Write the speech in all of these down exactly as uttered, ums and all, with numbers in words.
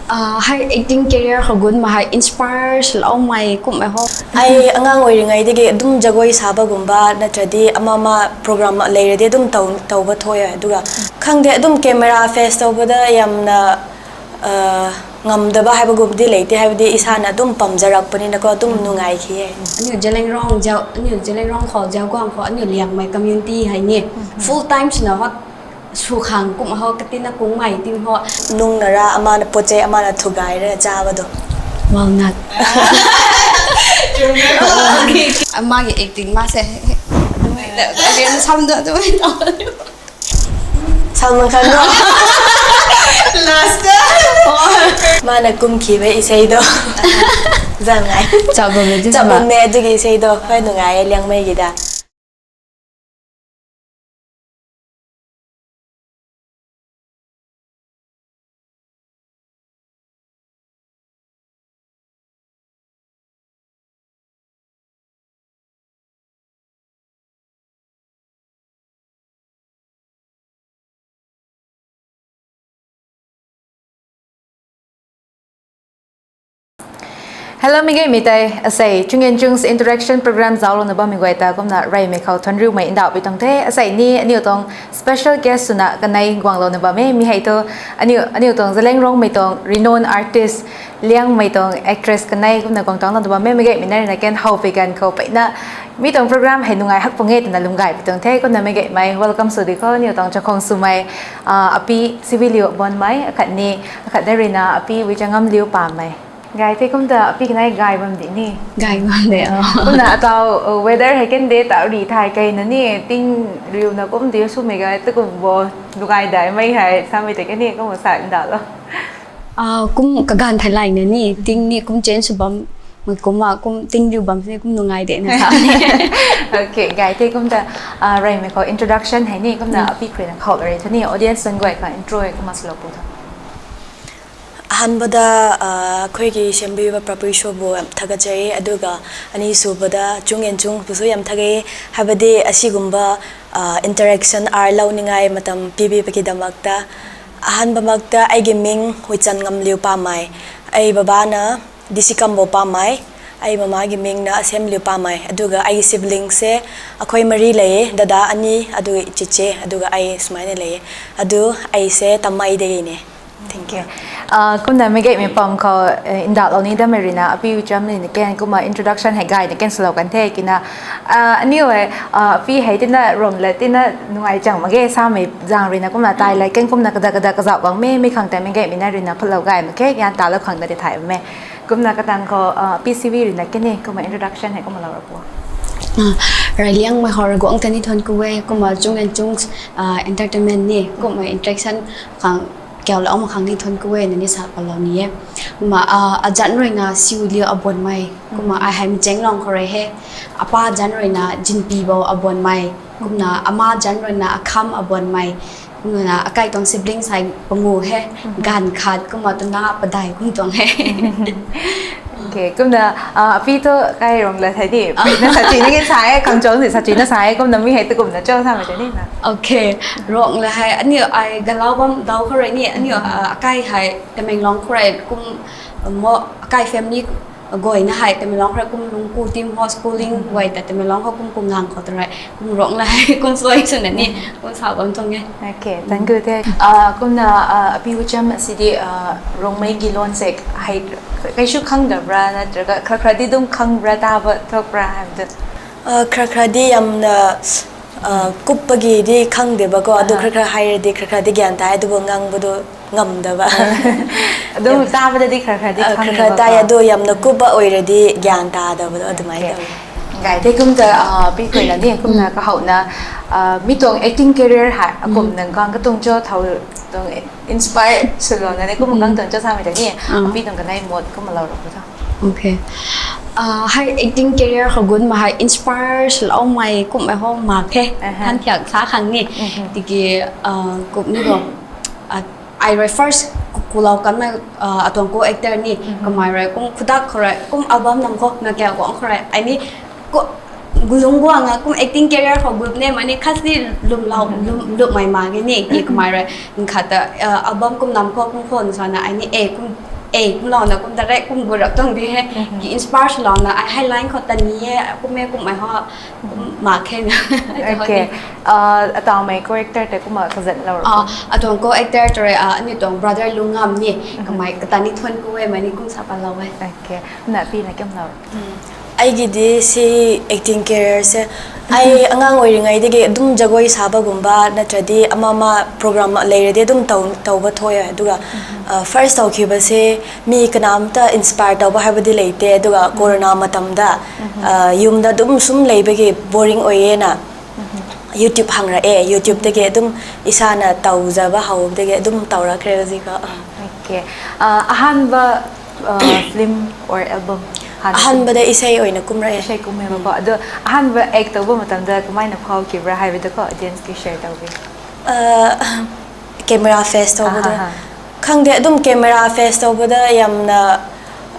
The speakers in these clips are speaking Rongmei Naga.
Ah, hei acting career khou gun ma hei inspire swloumei kumhmei ho. Ai angang oiringai digi adum jagoi sabagumba natradi ama ama program leiradi adum tau tauba thoi e. Aduga khangde adum camera face tauba da yamna ah, ngamdaba haibagum di leite, haibadi isana adum pamzarak puni na ko adum nungai khi e. Aniu Zeliangrong jau, aniu Zeliangrong khou jau guang khou aniu Liangmei community hei ni full time sina hot su khang kum ho katina kungmei tim ho. Nung nara ama na poche ama na thugai ra jaba do. Walnut. Ama ki acting ma se. Again sam do do. Salman Khan no. Last. Mana kum khi be isei do. Zangai. Chapbam ne, chapbam ne, adugi isei do. Hoi nungai Liangmei gi da. Hello, mi gay mi tei, asei, Chung and Chung's interaction program zauclou na bam mi guay ta, kumna reymei khou thuanriumei ndauh pi tuang the, asei ni, aniu tuang special guest swna kanei guanglou na bam e, mi hei tu, aniu, aniu tuang Zeliangrongmei tuang renowned artist, Liangmei tuang actress kanei kumna guang tuang lou na bam e, mi gay mi nai rina ken how pi ganv khou peyna, mi tuang program hei nungai hak pung e twna lwm gay pi tuang the, kumna mi gay mei welcome sw di khou, aniu tuang chakhwang swmei, ah, api Sibiliu Bonmei, akhatni, akhatna rina api Wichangam Liu Pamei. Gay the kumta api kanei gay bam di ni. Gay bam de, oh. Kumna atau, uh, weather hei ken de ta ri thai kei na ni, ting riu na kum di swmei gay, tu kum bo, nungai dai mei hei, samei te kani, kum sa nda lo. Ah, kum kaganv thai lai na ni, ting ni kum change bam, mei kum a, kum ting riu bam se kum nungai de na sa. Okay, gay the kumta, ah, reymei khou introduction hei ni, kumna api kri na khou rei tha ni, audience tuang guay khang intro hei kumna swlou pu tha. Ahanbada, ah, khuigi sembui ba prapui show bu thakachei, aduga ani subada Chung and Chung pusu yam thage, haibadi asigumba, ah, interaction arlou ningai matam pibi paki damakta. Ahanba makta aigi ming Huichan Ngamliu Pamei, ai baba na D C Kambo Pamei, ai mama gi ming na Asem Liu Pamei, aduga ai siblings se akhoi mari lei, dada ani, aduga chiche, aduga ai sumai na lei, adu ai se tamei de ne. Thank you. Ah, kumna mi gay mi pam khou, eh, ndauh lou ni da mei rina, api Wicham ni ken, kumna introduction hei gay na ken swlou kan the, kina, ah, aniu hei, ah, api hei tina rong le tina nungai chang mak ge, samei zang rina, kumna tai le ken kumna kada kada kazauh bang me, mi khang tei mi gay mi na rina, phalou gay mak khe, gyan talou khang da ti thai me. Kumna katang khou, ah, P C V rina keni, kumna introduction hei kumna lou ra pu. Ah, Rayliangmei hou ra guang tani thuan ku e, kumna Chung and Chung, ah, entertainment ni, kumna interaction khang, kiau lou ma khang ni thuan ku e, nani sa palou ni e. Kumna, ah, azan rui na Siu Liu Abonmei, kumna ai hei Michenglong khou rei he. Apa azan rui na Jinpibo Abonmei, kumna ama azan rui na Akham Abonmei, kumna akai tuang siblings hei pangu he, ganv khat, kumna tuna padai kum tuang he. Okay, kumna, ah, api tu kai rong la thai di. Api na sachi na ke sa e, khang chong si sachi na sa e, kumna mi hei tu kumna cho sa ma chani na. Okay, rong la hei, aniu ai galau bam dau khou rei ni, aniu, ah, akai hei Tamenglong khou rei kum, ah, mo, akai family goi na hei Tamenglong khou rei kum lungku tim ho schooling guay ta Tamenglong khou kum kum ngang khou tu rei. Kum rong la hei, kum soi sw na ni, kum sa bam tuang e. Okay, thank you the. Ah, kumna, ah, api Ucham sidi, ah, Rongmei gi lon se hei, kaishu khang da bra, na tra ka, khra khra di dum khang bra ta ba thok bra ham tu. Ah, khra khra di yamna, ah, kup pagi di khang de ba ko, adu khra khra hei di, khra khra di gyan ta, adu bo ngang bo do. Ngamda ba. Adum taabada di khara khara di khang khara khang tai ba. Adu yamna kup ba oira di gyan ta da ba, adumai ta. Gay the kumta, ah, pi khoi na ni, kumna kahouna, ah, mi tuang acting career hei, akum nang kang katung cho thau tuang inspire swlou na ni, kum kang tuang cho sa mi ta ni, pi tuang kanei mot kum lou ro ko tho. Okay. Ah, hei acting career khou gun ma hei inspire swlou mei kum mei ho mak khe. Aha. Than thiak sa khang ni. Mhm. Tiki, ah, kum ni bo. Ah, ai rui first ku, kulou kanmei, ah, atuang co-actor ni, kamei rui kum khudak khou rui, kum album nam khou, na kya guang khou rui, ai ni, ku, gulung guang a, kum acting career khou group name, ai ni khas ni lum lau, lum, lum mai ma ge ni, ki kamei rui, nkhat ta, ah, album kum nam khou, kum khou, nsa na, ai ni, eh, kum, e kumlouna kum direct kum gu rap tuang di he. Ki inspire swlouna ai hei line khou ta ni e, kum e kum ai ho, kum mak khe na. Okay. Uh, ataw mei character te kumna kazat lou ra. Ah, atuang co-actor tore, ah, ani tuang brother Lungam ni, kamei kata ni thuan ku e, mei ni kum sa pa lou e. Okay. Na pi na kem lou. Aigidi si acting career se, ai angang oiringai digi dum jagoi saba gumba natradi ama ama program leiradi dum tau tauba thoi aduga, uh, first tau khiba se mi kanam ta inspire tauba haiba di leite aduga corona matam da, uh, yum da dum sum leiba gi boring oiye na. YouTube hang ra e, YouTube tagi dum isana tau zaba hau tagi dum tau ra kre zi ko. Okay. Uh, ahanba uh, film or album? Ahanba da isei oina kum ra e. Isei kum e ko. Ado ahanba act tauba matam da kamai na phau ki ra haiba da ko audience ki share tau bi. Uh, camera face tauba da. Khang de dum camera face tauba da yamna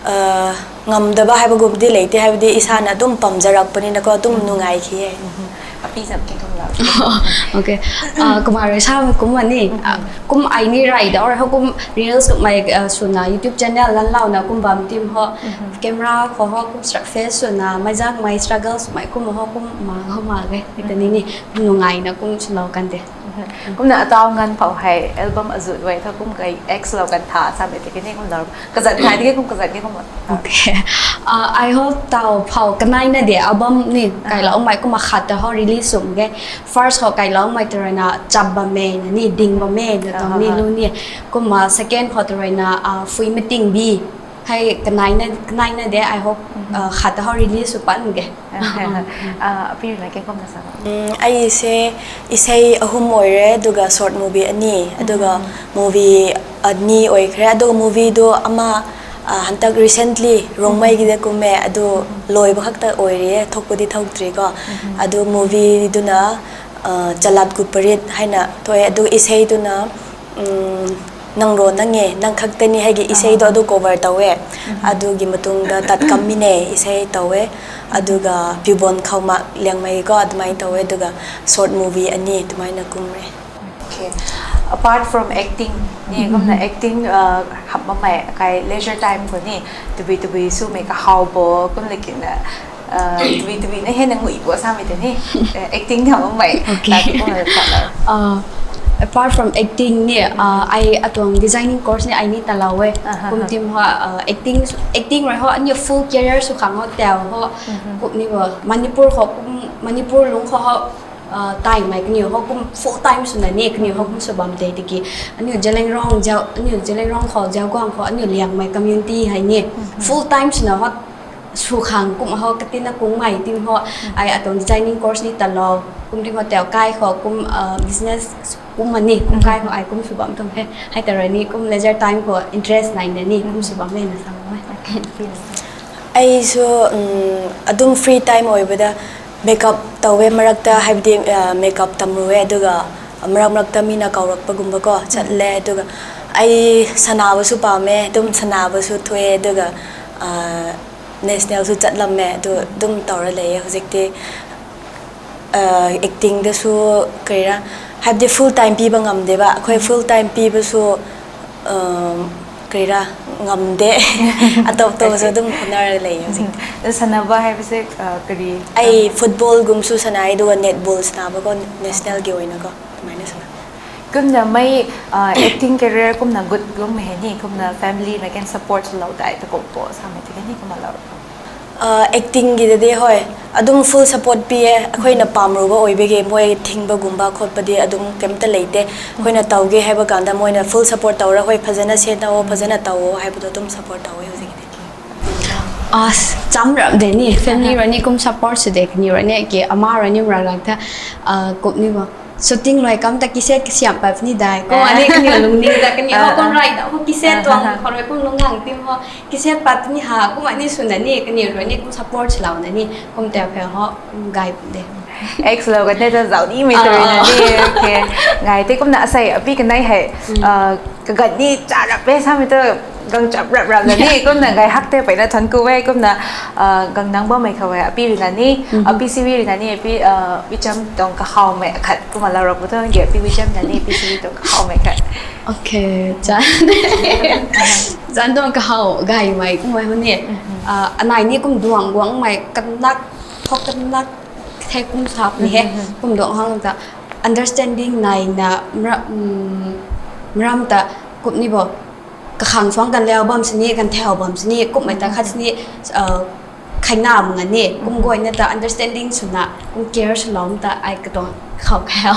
uh, ngam daba haiba gum di leite haiba di isana dum pam zarak pani na ko dum nungai ki e. Api zam ki kum la. Okay. Uh, kumar sa kum ani. Kum ai ni rai da or ho kum reels kum mai uh, suna YouTube channel lan lau na kum bam team ho. Camera ho ho kum struck face suna mai zak mai struggles mai kum ho kum ma ho ma ge. Ita ni ni nungai na kum sulau kan de. Kumna ataw ngan phau hei album azut wei tha kum kai ex lou kan tha sa mei tiki ni kum lou kazat khai tiki kum kazat ni kum. Okay. Uh, I hope tau phau kanai na de album ni kai lou mai kum akhat ta ho release sum ge. First ho kai lou mai tarana chap ba me na ni ding ba me na tong ni lu ni. Kum second ho tarana uh, fui meeting bi. Hei kanai na kanai na de I hope uh, khat ta ho release su pan ge. Api na ke kom na sa. Ai se isei ahum oire aduga short movie ani aduga movie ani oikre aduga movie do ama uh, hantak recently Rongmei gida kumme adu loi bakhak ta oire thokpudi thokdri ko adu movie duna uh, Chalat Kuparit haina toi adu isei duna um, nang ro nang e nang khak teni hei gi isei do adu cover tau e. Adu gi matung da tat kam mi ne isei tau e. Adu ga pibon khau mak liang mai ko admai tau e adu ga short movie ani tumai na kum re. Okay. Apart from acting ni kum na acting uh, hap ma mai kai leisure time ko ni tubi tubi su me ka hau bo kum lekin uh, Tui tui na hei na ngui bo sa mei tei ni acting tham mai. Okay. Apart from acting ni, uh, ai atuang designing course ni ai ni talau e. Kum tim ho uh, acting acting rai ho ani full career su khang ho tau ho. Kum ni bo Manipur ho kum Manipur lung ho ho uh, tai mai kaniw ho kum full time su na ni kaniw ho kum su bam tei tiki aniu Zeliangrong jau aniu Zeliangrong ho Zeliangrong ho aniu Liangmei community hai ni full time su na ho su khang kum ho katina kung mai tim ho ai atuang designing course ni talou kum tim ho tau kai ho kum uh, business kum mani kum kai ho ai kum su bam tum he hai ta rani kum leisure time ho interest nai na ni kum su bam le na sang mai. Ai su um, adum free time oi bada makeup tau e marak ta hai badi uh, makeup tam ru e aduga marak marak ta mi na kau rak pa gum ba ko chat le aduga ai sana ba su pa me dum sana ba su thue aduga uh, national su chat lam me du dum tau ra le hujik te uh, acting da su kari ra hai badi full time pi ba ngam de ba khoi full time pi ba su uh, kari ra ngam de atop to su dum khuna ra le hujik te. Sana ba hai ba se uh, kari ai football gum su sana ai duga netball sana ba ko national gi oina ko. Kumna mei uh, acting career kumna good lung mei ni kumna family na kan support lou dai ta ko po sa mei tiki ni kumna lou. Uh, acting gi de hoi adum full support pi e akhoi na pam ru ba oi bege moi thing ba gum ba khot pa di adum kem ta lei te akhoi na tau ge hai ba kan da moi na full support tau ra hoi phajana se tau phajana tau hai ba adum support tau e hujik te. As cham rap de ni family rani kum support su de kani rani ke ama rani ra lak tha uh, kup ni ba. Shooting loi kam ta kiset kisiam pat ni dai ko ani kani lungning da kani ho kon rai da ho kiset tuang khoroi kum lungang tim ho kiset pat ni ha kum ani suna ni kani roi ni kum support lau na ni kum ta phe ho gai de. Ex lou kan ta zau ni mi tari na ni ke ngai te kum na asai api kanai hai kagat ni cha rap pe sa mi ta Gang chap rap rap na ni, kumna gay hak the peyna thuan ku e, kumna, ah, gang nang bammei khou e, api rui na ni, Mhm. api sivi rui na ni, api, ah, pi cham tuang kahawmei khat kumna lau rap ku tuang ge, api pi cham na ni, api sivi tuang kahawmei khat. Okay, chan. Chan tuang kahaw gaymei kumna ni. Mhm. Ah, anai ni kum duang guangmei kanak, thok kanak, the kum sap ni he, Mhm. kum duang hang ta understanding nai na mra-, mm, mram ta kum ni bo. Kakhang suang kan liau bam sini, kan thau bam sini, kumhmei ta khat sini, uh, khaina mung ni, kum guayna ta understanding swna, kum care swlou ta ai katuang khou khau.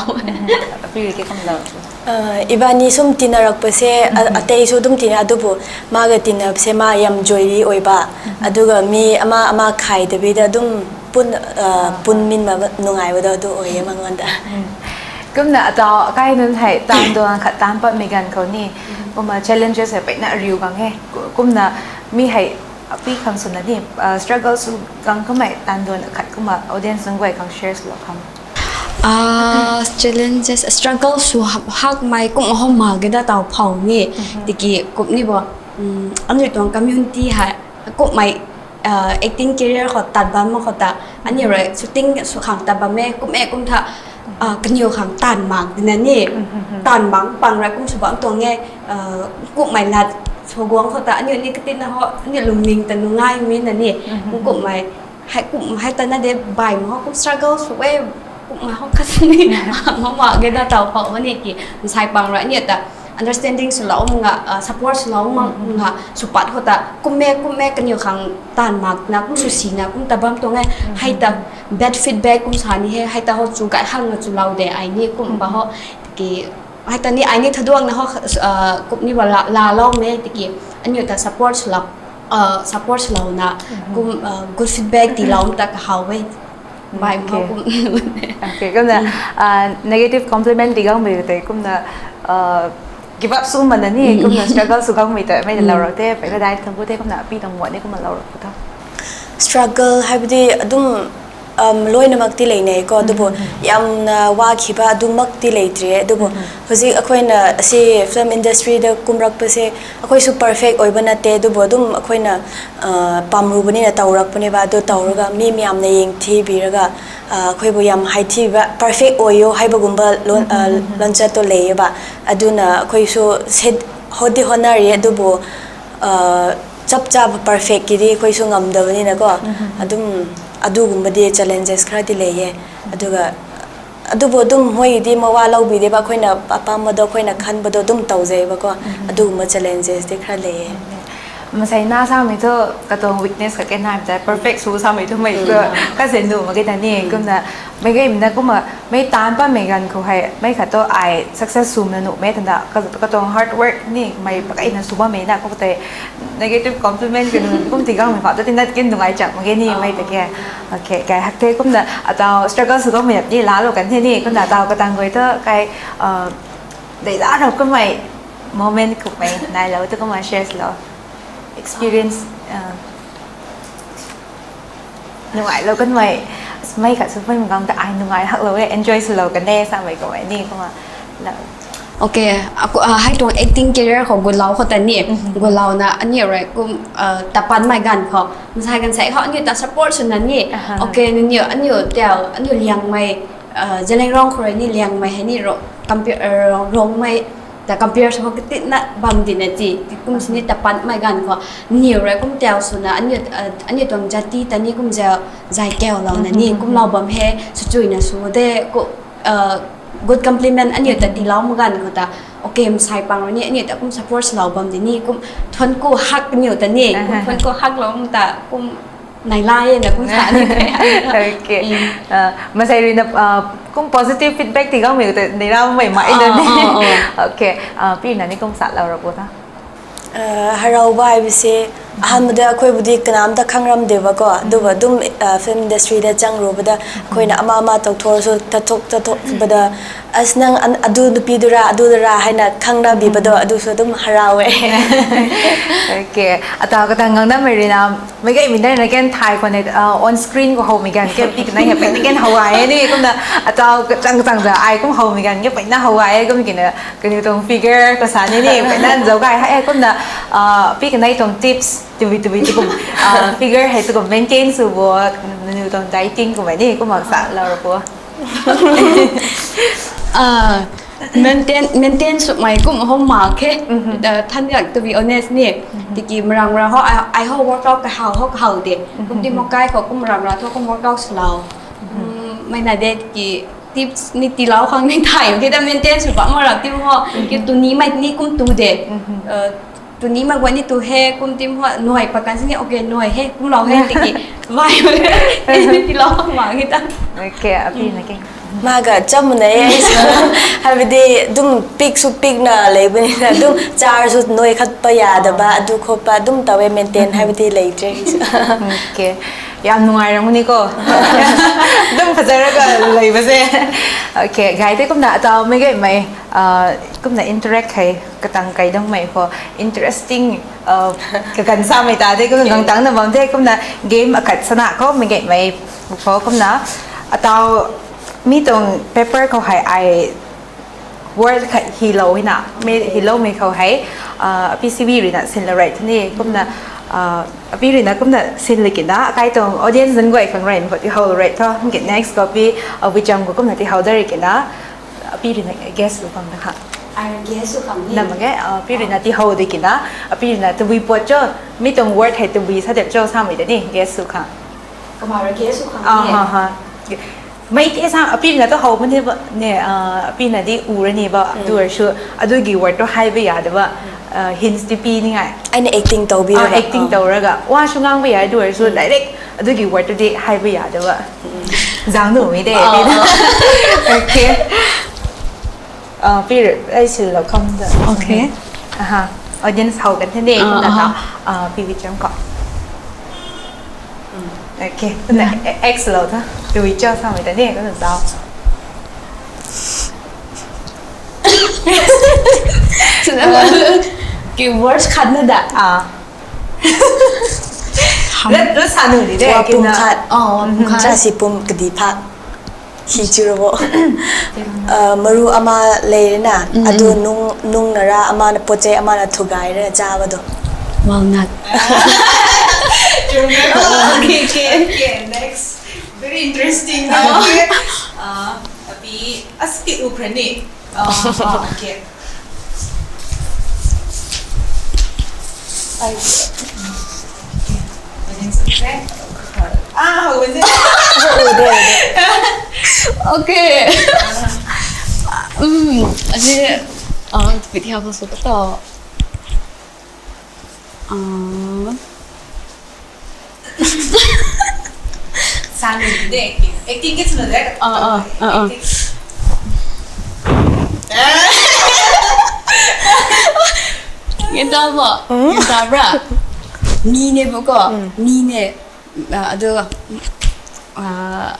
Api rui ke kum lau. Uh, ibani sum tina rak pa se, a-, atei su dum tina adubu, ma ga tina se ma yam joy ri oi ba. Aduga mi ama, ama khai da bi da dum pun, uh, pun min ma nungai ba da du oi e ma ngon da. Kumna atau kai nunc hei tan duan khat tan patmei ganv khou ni, kumna challenges hei peyna riu gang e. Ku-, kumna mi hei api khang swna ni, ah, struggle sw gang kamei tan duan khat kumna audience nunc guay khang share swlou kham. Ah, challenges, struggle sw hak, hakmei kum hom ma ge da tau phou ni, Mhm. tiki kum ni bo, um, anui tuang community hei, kumhmei, uh, acting career khou tat bam ma khou ta, aniu rui shooting sw khang tat bam e, kum e kum tha, uh, kaniw khang tan mak dina ni, Mhm. tan mak pang rui kum sw bam tuang e, uh, kumhmei lat sw guang khou ta, aniu ni katina ho, aniu lungning ta nungai mi na ni, Mhm. kumhmei, hei kum, hei ta na de bai ma ho, kum struggle sw e, kumhmei ho khat ni, ma ma ge da tau phou ma ni ki, nsai pang rui aniu ta, understanding swlou nga, uh, support swlou nga, Mhm. nga, supat khou ta, kum e, kum e, kaniw khang tan mak na, kum sw si na, kum ta bam tuang e, Mhm. hei ta bad feedback kum sa ni he, hei ta ho chu kai hang na chu lau de, ai ni kum ba ho, Mhm. ki, hei ta ni ai ni thaduang na ho, uh, kum ni ba la, la lou me, tiki, aniu ta support swlou, uh, support swlou na, Mhm. kum, uh, good feedback ti lou ta kahaw e. Bai Okay. ma kum. Okay, kumna, Mm. ah, negative compliment di gang mei tei, kumna, ah, give up sw mana ni, Mm. kumna struggle sw gang mei tei, mei Mm. lau rau te, pei ka dai thang bu te, kumna api tang mo ni, kumna lau rau ta. Struggle, haibadi, adum, um, loina mak ti lei nei ko, adubu, Mm-hmm. yamna wa khiba, adum mak ti lei tri, adubu, Mm-hmm. hujik akhoi na, si film industry da kum rak pa se, ꯑꯩꯈꯣꯏꯁꯨ perfect ꯑꯣꯏꯕ ꯅꯠꯇꯦ, ꯑꯗꯨꯕꯨ ꯑꯗꯨꯝ ꯑꯩꯈꯣꯏꯅ, ꯑ, ꯄꯥꯝꯔꯨꯕꯅꯤꯅ ꯇꯧꯔꯛꯄꯅꯦꯕ꯫ ꯑꯗꯨ ꯇꯧꯔꯒ ꯃꯤ ꯃꯌꯥꯝꯅ ꯌꯦꯡꯊꯤꯕꯤꯔꯒ, ꯑ, ꯑꯩꯈꯣꯏꯕꯨ ꯌꯥꯝ ꯍꯥꯏꯊꯤꯕ, perfect ꯑꯣꯏꯌꯣ ꯍꯥꯏꯕꯒꯨꯝꯕ ꯂꯣꯟ-, ꯑ, ꯎꯝ, ꯎꯝ, ꯎꯝ꯫ ꯂꯣꯟꯆꯠꯇꯣ ꯂꯩꯌꯦꯕ꯫ ꯑꯗꯨꯅ ꯑꯩꯈꯣꯏꯁꯨ ꯁꯦꯠ-, ꯍꯣꯠꯇꯤ ꯍꯣꯠꯅꯔꯤ, ꯑꯗꯨꯕꯨ, ꯑ, ꯆꯞ ꯆꯥꯕ perfectꯀꯤꯗꯤ ꯑꯩꯈꯣꯏꯁꯨ ꯉꯝꯗꯕꯅꯤꯅꯀꯣ꯫ ꯎꯝ, ꯎꯝ, ꯎꯝ꯫ ꯑꯗꯨꯝ ꯑꯗꯨꯒꯨꯝꯕꯗꯤ challenges ꯈꯔꯗꯤ ꯂꯩꯌꯦ꯫ ꯎꯝ꯫ ꯑꯗꯨꯒ ꯑꯗꯨꯕꯨ ꯑꯗꯨꯝ ꯃꯣꯏꯒꯤꯗꯤ ꯃꯋꯥ ꯂꯧꯕꯤꯗꯦꯕ, ꯑꯩꯈꯣꯏꯅ ꯑꯄꯥꯝꯕꯗꯣ, ꯑꯩꯈꯣꯏꯅ ꯈꯟꯕꯗꯣ ꯑꯗꯨꯝ ꯇꯧꯖꯩꯕꯀꯣ꯫ ꯎꯝ꯫ ꯑꯗꯨꯒꯨꯝꯕ challengesꯇꯤ ꯈꯔ ꯂꯩꯌꯦ꯫ ꯎꯝ꯫ ꯃꯁꯩꯅꯥ ꯁꯥꯃꯤꯊꯣ ꯀꯇꯣꯡ weakness ꯈꯛ ꯀꯦ ꯅꯥꯏꯕꯗ, perfect ꯁꯨ ꯁꯥꯃꯤꯊꯣ ꯃꯩ ꯎꯝ꯫ ꯀ-, ꯀꯖꯦ ꯅꯨ ꯃꯒꯦ ꯇꯅꯤ, ꯎꯝ꯫ ꯀꯨꯝꯅ ꯃꯩꯒꯩ ꯃꯤꯅ ꯀꯨꯝꯃ ꯃꯩ ꯇꯥꯟ ꯄꯥꯝꯃꯦ ꯒꯟ ꯈꯨ ꯍꯥꯏ, ꯃꯩ ꯈꯠꯇꯣ ꯑꯥꯏ success ꯁꯨꯝꯅ ꯅꯨꯃꯦ ꯊꯟꯗ, ꯀ-, ꯀꯇꯣꯡ hard work ꯅꯤ, ꯃꯩ ꯄꯀꯩꯅ ꯁꯨꯕ ꯃꯩꯅ ꯀꯣ ꯇꯩ, negative compliment ꯀꯅꯨ ꯀꯨꯝ ꯇꯤꯒꯥꯡ ꯃꯩ ꯐꯥꯞꯇ ꯇꯤꯟꯅ ꯀꯤꯟ ꯅꯨꯡꯉꯥꯏ ꯆꯥꯛ ꯃꯒꯦ ꯅꯤ, ꯃꯩ ꯇꯀꯦ꯫ Okay, ꯀꯩ ꯍꯛꯊꯦꯛ ꯀꯨꯝꯅ ꯑꯇꯥꯎ struggle ꯁꯨꯒꯝꯃꯤꯔꯞꯅꯤ ꯂꯥꯜꯂꯣ ꯀꯟꯊꯦꯅꯤ꯫ ꯀꯨꯝꯅ ꯑꯇꯥꯎ ꯀꯇꯥꯡꯒꯣꯏꯗ ꯀꯩ, ꯑ, ꯂꯩꯂꯥꯔꯣ ꯀꯨꯝꯃꯩ moment ꯀꯨꯝꯃꯩ ꯅꯥꯏꯂꯣ ꯇꯨ ꯀꯨꯝꯃ share ꯁꯤꯂꯣ꯫ Experience, ꯑ, ꯅꯨꯡꯉꯥꯏꯂꯣ ꯀꯟꯃꯩ꯫ ꯑꯁ, ꯃꯩ ꯈꯠꯁꯨ ꯐꯩ ꯃꯒꯥꯡꯗ ꯑꯥꯏ ꯅꯨꯡꯉꯥꯏ ꯍꯛꯂꯣꯋꯦ, enjoy ꯁꯨꯂꯣ ꯀꯟꯅꯦ ꯁꯥꯃꯩ ꯀꯨꯝꯃꯩ ꯅꯤ ꯀꯨꯝꯃ ꯂꯥꯛ꯫ Okay, aku, ah, hai tuang acting career khou gulau khou ta ni, Mhm. gulau na ani rui kum, ah, tapan mai gan khou, masai gan sai khou ani ta support sw na ni. Aha. Okay, nani, ani tau, ani liang mai, ah, Zeliangrong khou rui ni liang mai hai ni ro, compare, ah, rong mai, ta compare sw khou kiti na bam di na ti, ti kum sini Aha. tapan mai gan khou, ni rui kum tau sw na, ani, ah, ani tuang jati ta ni kum zai, zai kau lau na ni, Mhm. kum lau bam he, sw chui na sw de, ku, ah, good compliment aniu ta Mhm. tilau magan khou ta, okay, masai pang ni aniu ta kum support swlou bam di ni, kum thuan ku hak aniu ta ni, kum Aha. thuan ku hak lou ta, kum nai lai na kum sa ni. Okay. Mm. Ah, masai rui na, ah, kum positive feedback ti gang mei ta nei rau mei mai Ah, na ni. ah, ah. Okay. Ah, pi na ni kum sa lau ra po ta. ꯑ, ꯍꯔꯥꯎꯕ ꯍꯥꯏꯕꯁꯦ ꯑꯍꯥꯟꯕꯗ ꯑꯩꯈꯣꯏꯕꯨꯗꯤ ꯀꯅꯥꯝꯇ ꯈꯪꯔꯝꯗꯦꯕꯀꯣ꯫ ꯑꯗꯨꯒ ꯑꯗꯨꯝ, ꯑ, film industryꯗ ꯆꯪꯔꯨꯕꯗ ꯑꯩꯈꯣꯏꯅ ꯑꯃ ꯑꯃ ꯇꯧꯊꯣꯛꯑꯁꯨ, ꯇꯠꯊꯣꯛ-, ꯇꯠꯊꯣꯛꯄꯗ, As nang an-, adu nupi dura, adu dura, haina khangna bibado, adu sw dum harau e. Okay. Ata kata ngangna mei rina, mei gai mi dai na ken thai kone, uh, on screen ko hou mi gan ke pik na he, pek na ken hou ai ni, kumna, ata chang chang da, ai kum hou mi gan ke pek na hou ai, kum kina, kani tong figure ko sa ni ni, pek na zau gai hai, kumna, uh, pik na tong tips, tubi tubi tukum, uh, figure hai tukum maintain sw bo, nanu tong dieting ko mai ni, kum sa lau ro po. Ah, maintain, maintain sw mai kum hou mak khe. Mhm. Ah, than yak, to be honest ni. Mhm. Tiki marang marang ho, ai, ai ho workout kahau ho kahau de. Mhm. Kum ti mo kai kho kum marang marang tho kum workout sw lau. Mhm. Mm, mai na de tiki tips ni ti lau khang ni thai, khe ta maintain sw pa marang ti ho. Mhm. Ki tu ni mai ni kum tu de. Mhm. Ah, tu ni mak guay ni tu he, kum tim ho, nuai pa kan sini, okay, nuai he, kum lau he, tiki, vai, ti lau mak ngi ta. Okay, api na ke. Maga cham na e, haibidi, dum pik sw pik na lei bani na, dum char sw nuai khat pa ya da ba, adu kho pa, dum tawe maintain, haibidi lei tre. Okay. Yam nungai rang ni ko. Dum phazara ka lei ba se. Okay, gai te kumna atau mei gai mei, ah, kumna interact hai. Katang kai dang mei kho interesting, uh, kakan sa mei ta de, kumna gang tang na bam de, kumna game akat sana kho mei ge mei kho, kumna atau mi tuang paper kho hai ai word khat hi lou hina, mei hi lou mei kho hai, uh, P C B rina sin la right ni, kumna, uh, api rina kumna sin la kina, akai tuang audience zan guay khang right kho ti hou right tho, mei ge next copy, uh, Wicham ko kumna ti hou da ri kina, Api rui na guess sw khang da kha. Ai guess sw khang ni. Nam ge, ah, api rui na ti hou de kina, api rui na tabui puat cho, mi tuang word hei tabui sa dep cho sa mei de ni, guess sw khang. Kamara guess sw khang Ah, ni. ha, ha. Mei te sa, api rui na tu hou bam ni ba, ne, ah, api na di u ra ni ba, Mm. du er shu, adu gi word tu hai ba ya de ba, Mm. ah, hints ti pi ni ngai. Ai na acting tau bi Ah, ra ba. acting Ah. tau ra ga. Wa shu ngang ba ya, du er shu, Mm. direct, adu gi word tu di hai ba ya de ba. Zang nu mi de. Ah, ah. Okay. Ah, pi rui, ai sil lou kham da. Okay. Aha. Audience hou kan the ne, Ah, kan da aha. ta. Ah, pi Wicham ko. Okay. Kan da Yeah. e-, X lou tha. Pi Wicham sa mei ta ne, kan da ta. Ki words khat na da. Ah. Ham. Lat, lat sa nu di de, Wa pum kina. khat. Oh, wa pum Mhm. khat. Cha si pum kadi pha. Hi chu ro bo. Ah, maru ama lei na, Mm, adu mm. nung, nung na ra ama na poche ama na thugai ra cha ba do. Walnut. True. Okay, okay. Okay, next. Very interesting. Oh. Okay. Ah, api, asti u prani. Oh, oh, okay. Ai. Ah, hou de. Okay. Hmm, aji, ah, video ko sw ta. Ah. Sa nu de acting. Acting ke sw nu de. Ah, ah, ah, ah. Acting. Nginta bo. Hmm? Nginta bra. Ni ne bo ko. Hmm. Ni ne. Ah, adu. Ah.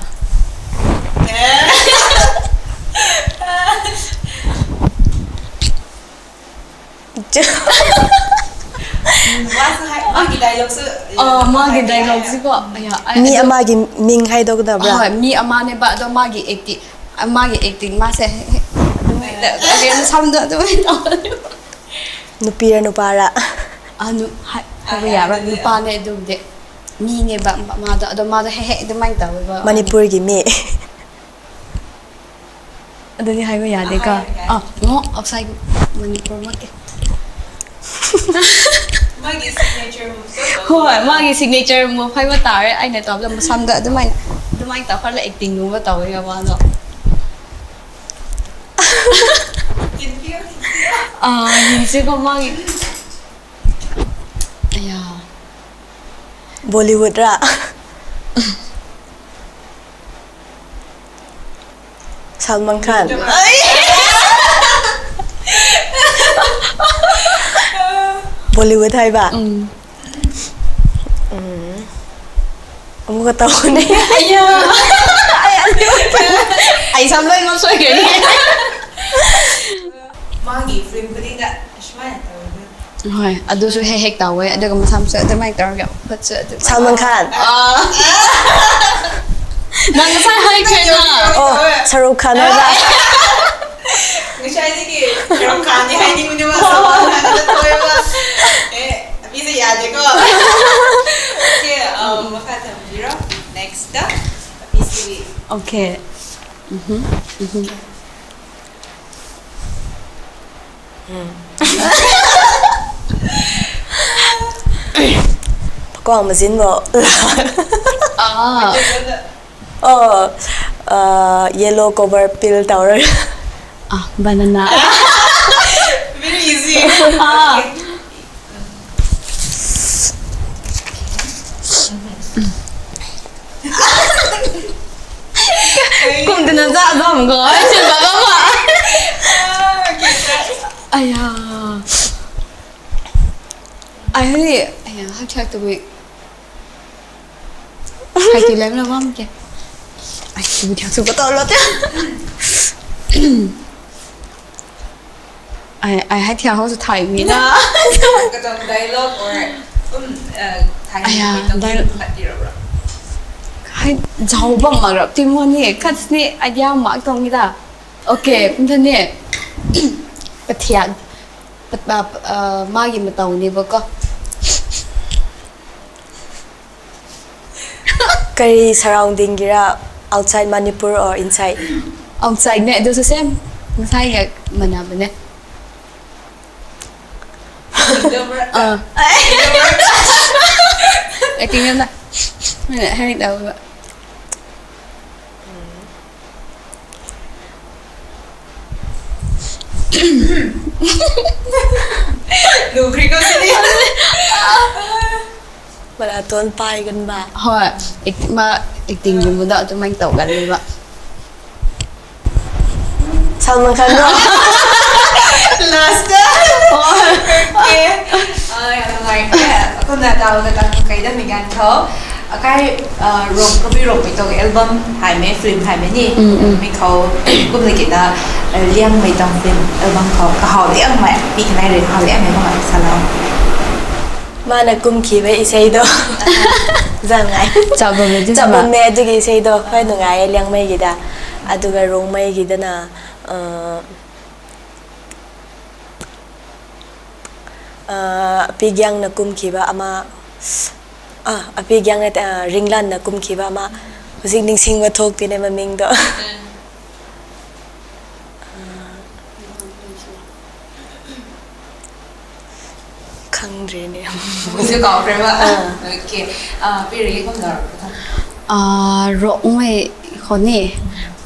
Wa sw hai, magi dialogue sw, Oh, magi hai, dialogue hai. sw ko. Aya, ai, Mi adu. ama gi ming hai do da bra. Oh, mi ama ne ba do magi acting, magi acting ma se. Again, sam do, do. Nupi ra nupa ra. Ah, nu, hai, hai, Ah, ya, ya, ra, ya, nupa ya. ne do de. Mi ne ba, ma do, do ma do he he do mai ta ba. Manipur gi mi. Adu ni hai ba ya de ka. Ah, hai, hai. Ah, no, outside Manipur mak ke. Magi signature move so. Hoi, magi signature move hai ba ta re. Ai na ta la masam da, adu mai, adu mai ta kha la acting nu ba ta ga ba no. Tin piu, tin piu. Ah, ni se ko magi. Aya. Bollywood ra. Salman Khan. Ai! Bollywood hai ba? Mm. Mm. Amuka tau ni. Aya. Ai sam loi ngam soi khe. Magi film khou ding da. Ashmai tau ni. Hoi, adu su hei hek tau e. Adu ka masam su adu mai tau ka. Pat su adu. Salman Khan. Ah. Nang sai hai khe na. Oh, Shahrukh Khan ba. Ngasai ni ki Shahrukh Khan ni hai ni muni ma Salman Khan na toi ba. Eh, abi se ya de ko. Okay, um, makha tam zero. Next da. Abi se. Okay. Mhm. Mhm. Pakong mazin bo. Ah. Oh, uh, yellow cover pill tau rui. Ah, banana. Very easy. Ah. Kum tuna za bam go. Ai, chun ba bam ba. Aya. Ai, hei, aya, hak chak tu bui. Hai tu lem la bam ke. Ai, tu bui chak su ba tau lo te. Ai, ai, hai thiak hou su thai mi na. Kachang dialogue or um uh thai Aya, mi tang dialogue. Khat ti ra ra. Hai zau bam mak rap ti mo ni, khat ni idea mak tong ni da. Okay, kum tha ni. Pathiak, pat, uh, uh, magi matau ni bo ko. Kari surrounding gira outside Manipur or inside? Outside ne, do the same. Masai ga mana ba ne. Ah. Acting na. Mana hai da ba. Lukri ko sini. Mala ton pai kan ba. Hoi, act, ma acting gum da tu mang tau kan ba. Salman Khan no. Last. Okay. Ai, ang lai. Ako na tao na tao kay da mi gan tho. Akai uh, rong kabi rong mi tong album hai me film hai me ni. Mm, mm. Mi khou kum na kina uh, liang mei tong film album khou kahau liang mei pi kanai rin hau liang mei kama salou. Mana kum ki ba isei do. Zang ngai. Chap bam le, Chap bam ne, adugi isei do. Hoi nungai liang mei gida. Aduga rong mei gida na. Uh, uh, api giang na kum ki ba ama. Ah, api giang na uh, ringlan na kum ki ba ama. Husik ningsing ba thok ti ne maming do. Khang ri ni. Muzi kau kre ba. Okay. Ah, piri kum dar. Ah, rong mei khou ni.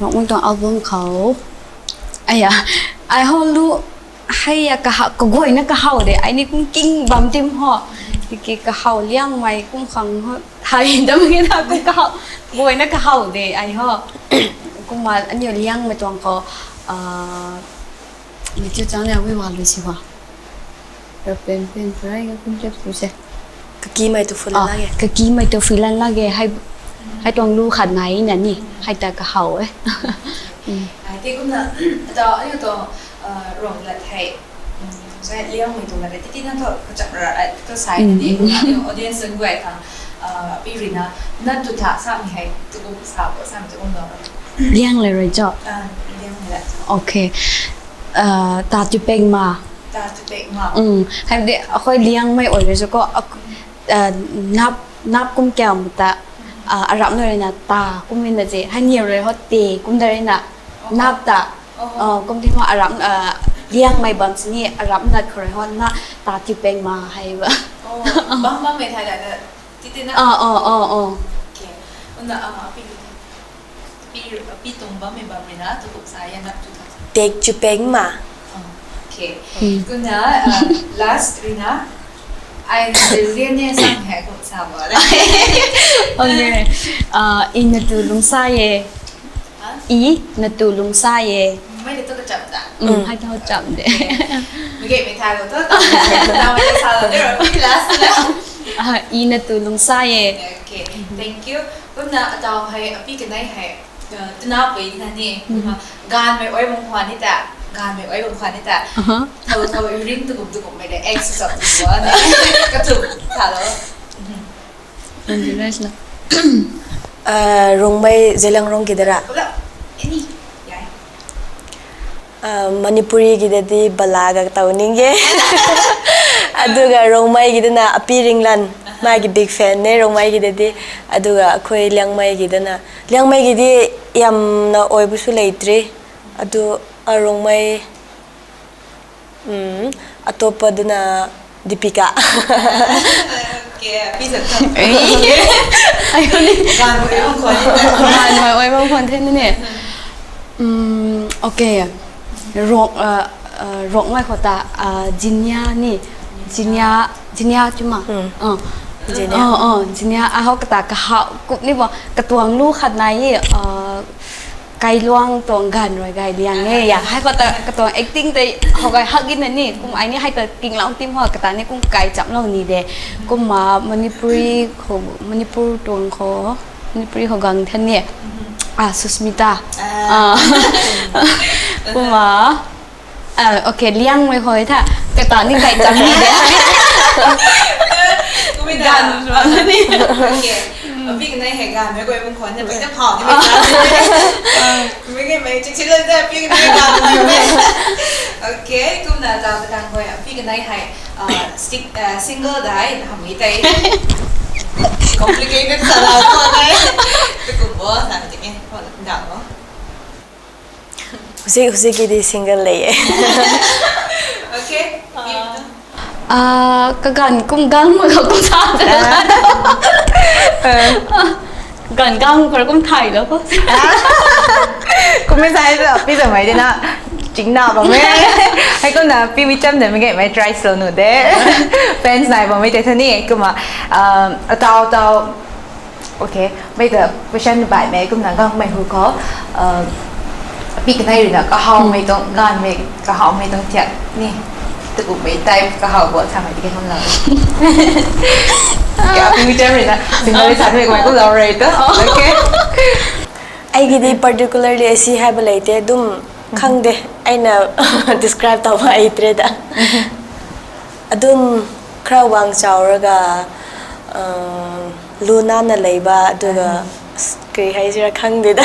Rong mei tong album khou. Aya, ai ho lu hai ya kaha kagoi na kahau de. Ai ni kum king bam tim ho. Ki kahau liang mei kum khang ho. Hai dam ki na kum kahau. Goi na kahau de ai ho. Kum ma anyo liang mei tuang khou. Ah, ni chu chang liang mei wa lu si wa. Pen pen prai ka kum chep tu se. Kaki mei tu fulan lage. Kaki mei tu fulan lage. Hai hai tuang lu khat nai na ni. Hai ta kahau e. Ai te kum na ta ayo to rong lat hai. Zai liang mei tu lat ti na to kachap ra to sai ni. Audience nang guai khang piri na na tu tha sa mi hai tu kum sa ko sa mi tu kum no. Liang le rui cho. Ah, liang le. Okay. Uh, ta tu peng ma. Ta tu peng ma. Mm. Hai de, akhoi liang mei oi rui cho ko. Uh, nap nap kum kya mu ta. Uh, arap na rui na ta kum na je. Hai ni rui ho te kum da rui na. Nap ta. Uh, kum ti ho arap uh, liang mei bam sini arap na khou rui ho na ta tu peng ma hai ba. Oh, bam bam mei thai da. Titi na. Ah, ah, ah, ah. Okay. Una ah pi pi pi tung bam mei bam rui na tu kup sa ya nap tu ta. Tek chu peng ma. Okay. Kuna uh, last rui na. Ai zilzian ne sang hai kup sa ba. Okay. Uh, ina tu lung sa ye. I na tu lung sa ye. Mei le tu kachap da. Mm, hai tau cham de. Mei ge mei thai lo tu. Tau mei sa lo de ro. Last na. Ah, ina tu lungsa ye. Okay, thank you. Kumna atau hei api kanei hei, uh, tuna pui na ni. Kumna ganmei oi bam khwan ni ta, ganmei oi bam khwan ni ta. Aha. Thau thau ring tu kum tu kum mei de ex sap tu ni. Katu thalo. Anjina sila. Ah, Rongmei Zeliangrong ki dara. Kula, any, yai. Ah, Manipuri ki dadi bala ga tau ning e. Aduga Rongmei ki dana api Ringlan. Mai ki big fan ne Rongmei ki dadi. Aduga akhui Liangmei ki dana. Liangmei ki di yamna oi bu su lei tri. Adu, ah, Rongmei, mm, atopa dana Deepika. Okay, api sa ta. Ai, ai, ni. Ganmei oi bam khwan ni ta. Ganmei oi bam khwan the ni. Mm, okay. Rok, uh, uh, Rongmei khou ta, uh, Jinya ni. Jinya, Jinya chuma. Mm. Uh. Jinya. Uh, uh, Jinya, ah, hou kata kahau, kup ni bo, katuang lu khat nai e, uh, Kailuang tuang ganv rui gay liang e, ya. Hei khou ta katuang acting tei hou gay hak gin na ni, kum ai ni hei ta kinglau tim hou kata ni kum kai chamlou ni de. Kumna Manipuri khou, Manipur tuang khou, Manipuri khou gang than ni. Ah, Susmita. Ah. Ah. Kumna, ah, okay, Liangmei khou tha. Kata ni kai cham ni de. Kumna. Ganv rui ni. Okay. Api kanei hei ganmei oi bam khwan ni, pai ta phau ni mei ta. Mei ge mei, chik chik la ta, api kanei ganmei. Okay, kumna ta ta kang hoi, api kanei hei, uh, stick, uh, single dai, hamei tei. Complicated sa la ko nai. Tu kum bo, sa ti ke, ko da bo. Husik, husik ki di single lei e. Okay. Ah, kaganv kum ganv ma khou kum sa ta. Ah. Ganv ganv khou kum thay lo ko. Kum mei sai lo, pi ta mei de na. Chingna bam e. Hei kumna pi mi cham de mei ge mei try slow nu de. Fans nai bam mei te thani kumna, um, atau atau. Okay, mei ta question bai mei kumna gang mei hu khou, uh, pi kanei rui na kahau mei tuang, ganv mei kahau mei tuang thiak ni. Tu kum mei type kahau bo sa mei ti ke hum lo. Kya pi mi cham rui na, single sa mei kumna kum lo rui to. Okay. Ai ki di particularly asi hei ba lei te, dum khang de, ai na describe tau ba ai tre da. Adum khra wang chau raga, uh, lu na na lei ba, aduga, s-, kari hei zira khang de da.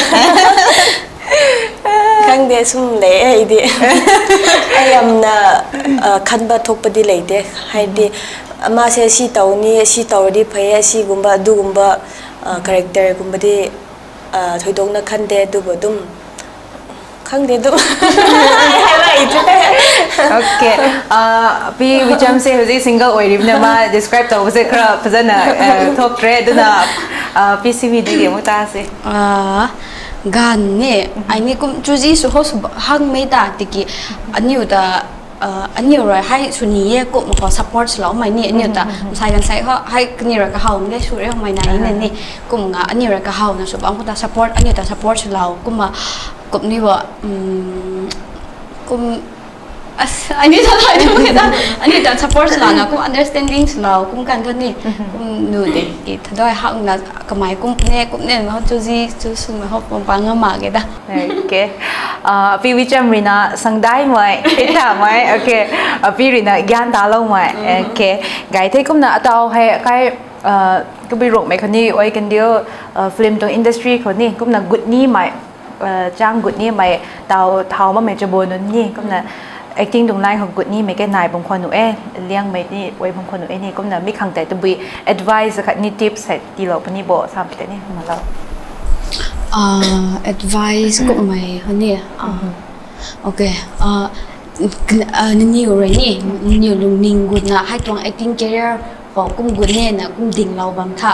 Khang de sum lei, ai di. Ai yamna, uh, khan ba thuk pa di lei de. Hai di, ama se si tau ni, si tau di phai, si gumba, du gumba, uh, character gumba di, uh, thui dong na khan de, du ba dum. Khang de dum. Okay. Uh, pi Wicham se huzai single oi rim na ma describe tau se khra phazana, uh, thok tre, duna, uh, pi si mi di de mo ta se. Ah, gan ni, ai ni kum chuzi su ho su hang mei ta tiki, aniu ta, uh, aniu rui hei suni e kum ko support silo mai ni, aniu ta, sai gan sai ho, hei kani rui kahau nge su re ho mai na ni, kum nga, aniu rui kahau na su bam ko ta support, aniu ta support silo, kum ma, kum ni wa, um, kum, as, ai ni ta thai tu ni ta, aniu ta support silo na, kum understanding silo, kum kan kan ni, kum nu de, ki thadoi hak na, kamai kum ne, kum ne, ma ho chuzi, chu sun ma ho pang pang ma ge da. Okay. Ah, pi Wicham rui na sangdai mai, thita mai. Okay. Ah, pi rui na gyan ta lo mai. Okay. Gai the kumna atau hei kai, ah, kabi rok mei khou ni oi kan diu, ah, film tuang industry khou ni kumna gut ni mai, ah, chang gut ni mai tau thau ma mei chabo nun ni kumna acting tuang line khou gut ni mei ke nai bam khwan nu e, liang mei ni oi bam khwan nu e ni kumna mi khang tei tabui advice khat ni tips hei tilou puni bo sam te ni ma lo. Ah, advice kum mei ho ni. Ah, okay. Ah, k-, ah, nini rui ni, nini lungning gut na, hei tuang acting career khou kum gut ne na, kum ding lou bam tha.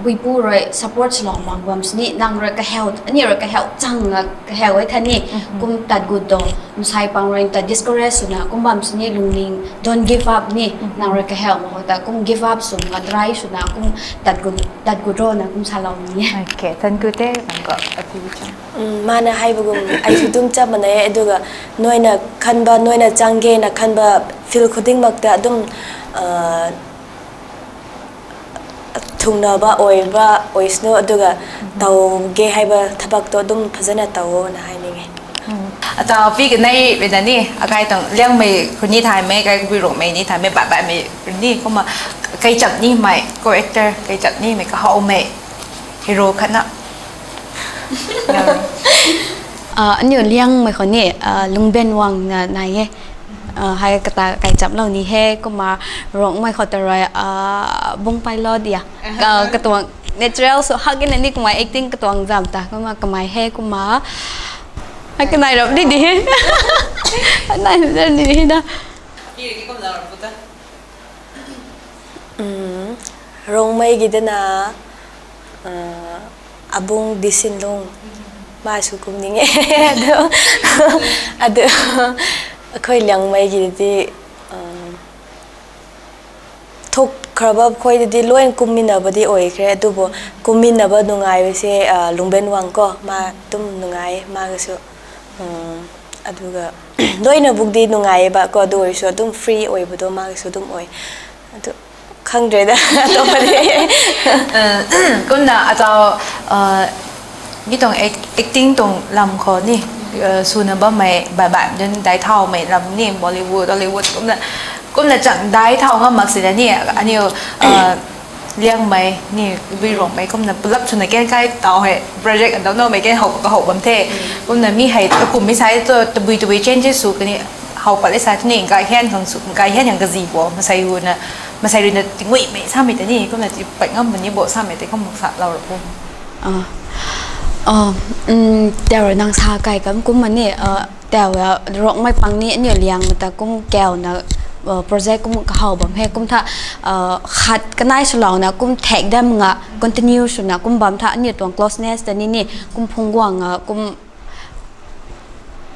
Puipu rui support silo bam bam sini, nang rui kaheu, ani rui kaheu chang na kaheu e tha ni, kum tat gut do, msai pang rui ta discourage suna, kum bam sini lungning, don't give up ni, nang rui kaheu ma ho ta, kum give up suna, try suna, kum tat gut, tat gut ro na, kum salou ni. Okay, thank you te, thank you, api Wicham. Mana hei bagum, ai thu dum chap mana e, aduga, noina khanba, noina changge na khanba, feel khuding mak ta, dum, ah, Thungnaba oiba oisnu aduga tau ge haiba thabak tu adum phazana tau na hai ninge. Ata pi kanei rina ni akai tang Liangmei khuni thaimei kai Kabui Rongmei ni thaimei bai bai mei ni kumna kai chap ni mai co-actor kai chap ni mai kahau mei hero khatna. Aniu Liangmei khou ni Lungbenwang na nai e. Hai kata kai chaplou ni he kumna Rongmei khou ta rui Bung Pilot ya. Katuang natural sw hak na ni kumna acting katuang zam ta kumna kamei he kumna. Hai kanei rap di di he. Nai di he da. Rongmei gi dana Abung Disinlung mai sw kum ning e. Adu adu akhoi Liangmei gi di thuk kharabab khoi di loin kumminaba di oi khre adubo kumminaba nungai se Lungbenwang ko ma tum nungai ma gasu aduga loina buk di nungai ba ko adu oisu adum free oiba do ma gasu adum oi adu khangdre da atopadi. Kumna atau mi tuang acting tuang lam khou ni swna bammei bai bai dun dai thaumei lam ni Bollywood Hollywood kumna kumna chang dai thau ngam mak sina ni aniu Liangmei ni Kabui Rongmei kumna pulap swna kan kai tau hei project adau nomei kan hou kahou bam the. Kumna mi hei kakum mi sai tu tabui tabui changes sw kani hou pat le sa ni gaihian khang sw gaihian khang kazi bo masai runa masai runa tingui mei samei ta ni kumna ti pat ngam ni bo samei te kum sa lou ra pu. Tau nang sa kai kam kum mani tau Rongmei pang ni aniu Liangmei ta kum kauna project kum kahou bam he kum tha khat kanei swlouna kum thak dam nga continue swna kum bam tha aniu tuang closeness ta ni ni kum phungc guang nga kum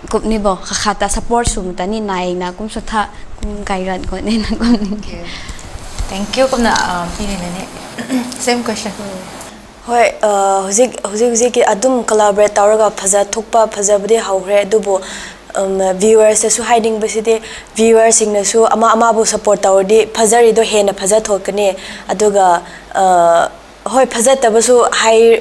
kum ni bo kha khat ta support swmei ta ni naina kum sw tha kum kai ran khou nina kum ni. Thank you kumna pi nina ni same question. Hoi, hujik hujik hujik ki adum collaborate tau raga phaza thukpa phazabadi how hre adubo viewers ta su hai ding ba si di viewers singna su ama ama bu support tau di phazari do hena phaza thok kani aduga hoi phazat taba su hai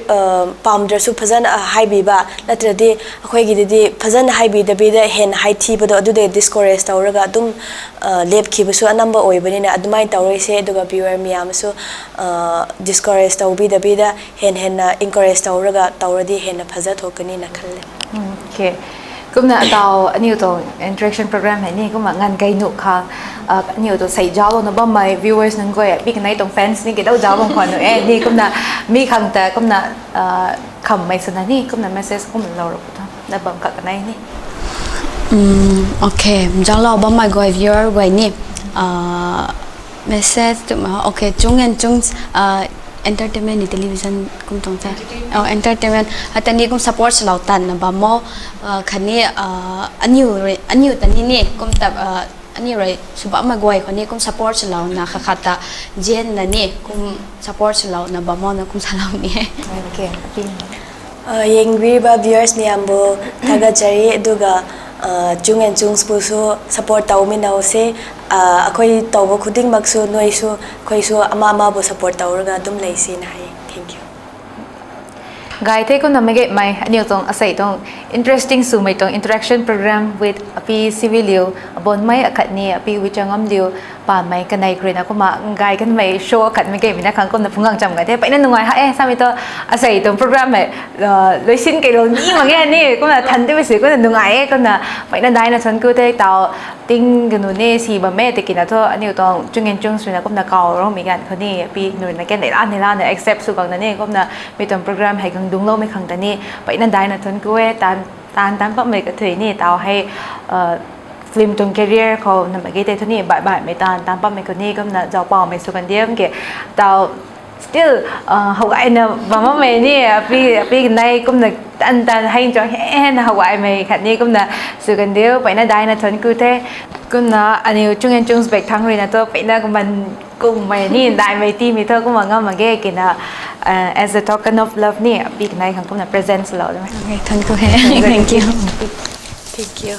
pamdra su phazan haibi ba natra di akhoi gi di phazan haibi da bi da hen hai thi ba do adu de discourage tau raga adum lep khi ba su anam ba oi ba nina adumai tau rui se aduga viewer miyam su discourage tau bi da bi da hen hen na encourage tau raga tau ra di hen na phazat thok kani na khan le. Okay. Kumna atau aniu tuang interaction program hei ni kumna ngan kai nuh khang aniu tuang sei zaulouna bammei viewers nunc guay pi kanei tuang fans ni kidau zaulouna khwan nuh e ni kumna mi khang ta kumna khammei swna ni kumna message kumna lou ra pu tho na bam kha kanei ni. Okay, zauclou bammei guay viewer guay ni message twmei okay Chung and Chungs entertainment ni television kum tuang the. Entertainment hata ni kum support swlou tanna bam o khatni aniu ta ni ni kum ta aniu rui sw bammei guay khou ni kum support swlouna kha khat ta zianna ni kum support swlouna bam o na kum salou ni e. Yengbiba viewers miyam bu thaga chari aduga Chung and Chungs pu su support tau mi nau se akhoi tau ba khuding mak su noi su khoi su ama ama bu support tau raga dum lei si na hai. Thank you. Gay the kumna mei gaymei aniu tuang asei tuang interesting swmei tuang interaction program with api Siwi Liu, abonmei akhatni api Wichangam Liu, pamei kanei khou ruina kumna gay kanmei show akhatmei gaymei na khang kumna phunggang cham gay the peyna nungai ha e samei tu asei tuang program hei luisin keilou ni mak ge ni kumna than timei si kumna nungai e kumna peyna daina thuanc ku the tau ting kanu ni si bam e tikina thu aniu tuang Chung and Chungs ruina kumna kaw roumei ganv khou ni api nunc na kan neihla neihla na accept sw bangna ni kumna mi tuang program hei gang dungcloumei khang ta ni peyna daina thuanc ku e taanv taanv pammei kathuic ni tau hei film tuang career khou na mak ge tei thu ni baih baihmei taanv taanv pammei khou ni kumna zaupaumei sw kan diam ke tau still how gayna bam bammei ni api kanei kumna tan tan hei tuang hei hei na how gaymei khatni kumna sw kan diu peyna daina thuanc ku the. Kumna aniu Chung and Chungs bak thang ruina thu peyna kumna kummei ni daihmei tiimei thu kumna ngam mak ge kina as a token of love ni api kanei khang kumna present swlou de. Thuanc ku he. Thank you. Thank you.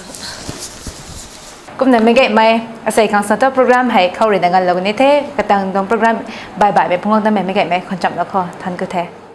Kumna meic gaymei, asei khang sna thu program hei khou rui na nganlou ni the, katang tuang program bye bye mei phungc tamei meic gaymei khwan chamlou khou thank you the.